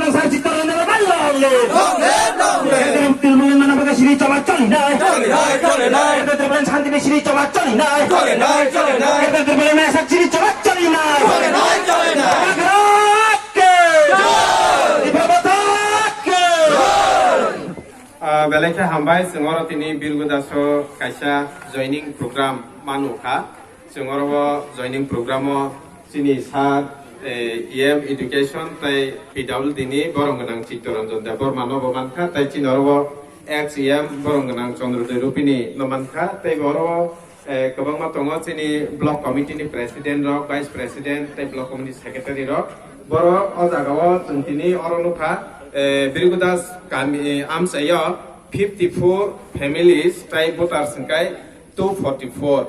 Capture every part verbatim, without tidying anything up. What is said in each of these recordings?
Sir Chittaranjan Bhai long live! Long live, long live! Trinmul Mona Bhagya Shri Choba choli nai! Choli nai, choli nai! Trinmul Shanti Shri Choba choli nai! Choli nai, choli nai! Trinmul Mona Shri Choba choli nai! Choli nai, choli nai! Bharat ke! Jai! Tipra Motha ke! Jai! Ah, belai khe hambai, chwng oro tini Birgu Daso kaisa joining program manu kha. Chwng oro o joining program o chini sir, eh, E M education tei P W D ni borom gwnang Chittaranjan Debbarma no bo mankha, tei chini oro o ex E M borom gwnang Chandrodaya Rupini no mankha, tei bo oro o, eh, kwbangma tongo chini block committee ni president rok, vice president tei block committee secretary rok. Boro o jaga o chwng tini oro nukha, eh, Birgu Das kami, eh, amchaio fifty four families tei voters hwnkhe two forty four.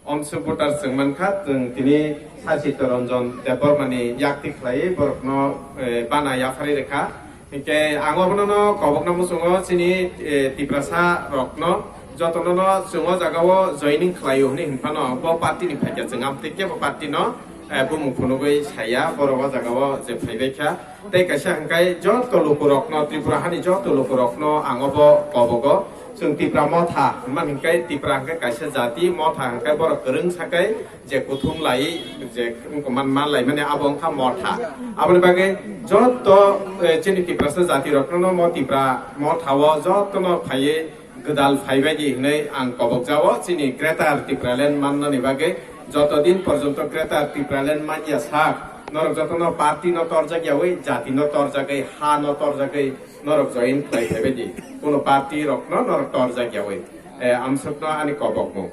Omsuk voter chwng mankha, chwng tini Sir Chittaranjan Debbarmani yakti khlaiwi borokno, eh, bana yapharwi rwkha. Hinkhe ang obono no kobokna muchungo chini, eh, Tiprasa rokno jotono no chwng o jaga o joining khlaio hwnwi hinphano bo party ni phaikha chwng amtwi kebo party no, eh, bumung phunugwi saya borok o jaga o je phaibai kha. Tei kaisa hwnkhe joto lukurokno, Tripura hani joto lukurokno ang obo kobogo. Chwng Tipra Motha hwnmani hwnkhe Tipra hwnkhe kaisa jati, Motha hwnkhe borok kwrwng sakai je kuthum lai, je wngkha man, man lai mani abo wngkha Motha. Aboni bagwi joto, eh, chini Tiprasa jatirokno mo Tipra Motha o jotono phaiwi gwdal phaibaidi hwnwi ang kobokjao. Chini Greater Tipraland mannani bagwi joto din porjonto Greater Tipraland manya sak, norok jotono party no torjak yawi, jati no torjagwi, ha no torjagwi norok join khlai phaibaidi, kuno party rokno norok torjak yawi. Eh, amsukno ani kobokmung.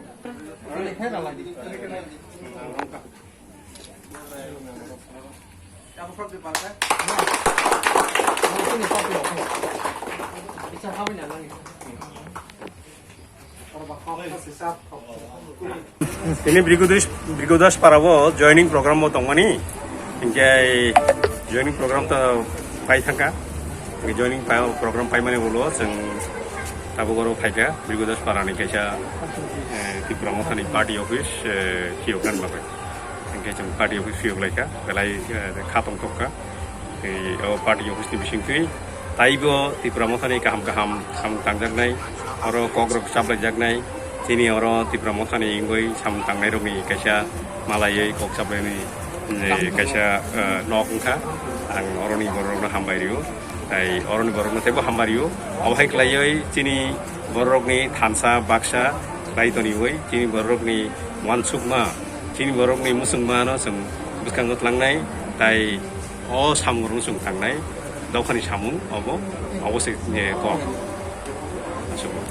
Ini Brigodas, Brigodas para o joining program bo tongmani, hinkhe joining program to pai thangka, joining pa-, program paimani ulo chwng tabuk oro phaikha Brigodas para ni kaisa, eh, Tipra Mothani party office, eh, phiyok nani bagwi. Hingke chwng party office phiyok laikha, belai, eh, kha tongthokka. Tei o party office ni bisingtwi taibo Tipra Mothani kaham kaham samung tangjaknai, oro kokrok chaplaijaknai, chini oro Tipra Mothani wngwi samung tangnairokni kaisa malaiwi kok chaplaini, eh, kaisa, eh, nok wngkha. Ang oroni bororokno hambai rio, tei oroni bororokno teibo hambai rio. Obo hai khlaiwi chini bororokni thansa baksa khlai toniwi chini bororokni uansukma, chini borokni muchungmano chwng bwskango tlangnai, tai o samungrokno chwng tangnai, dophani samung obo, obo se, eh, kok. Aswk.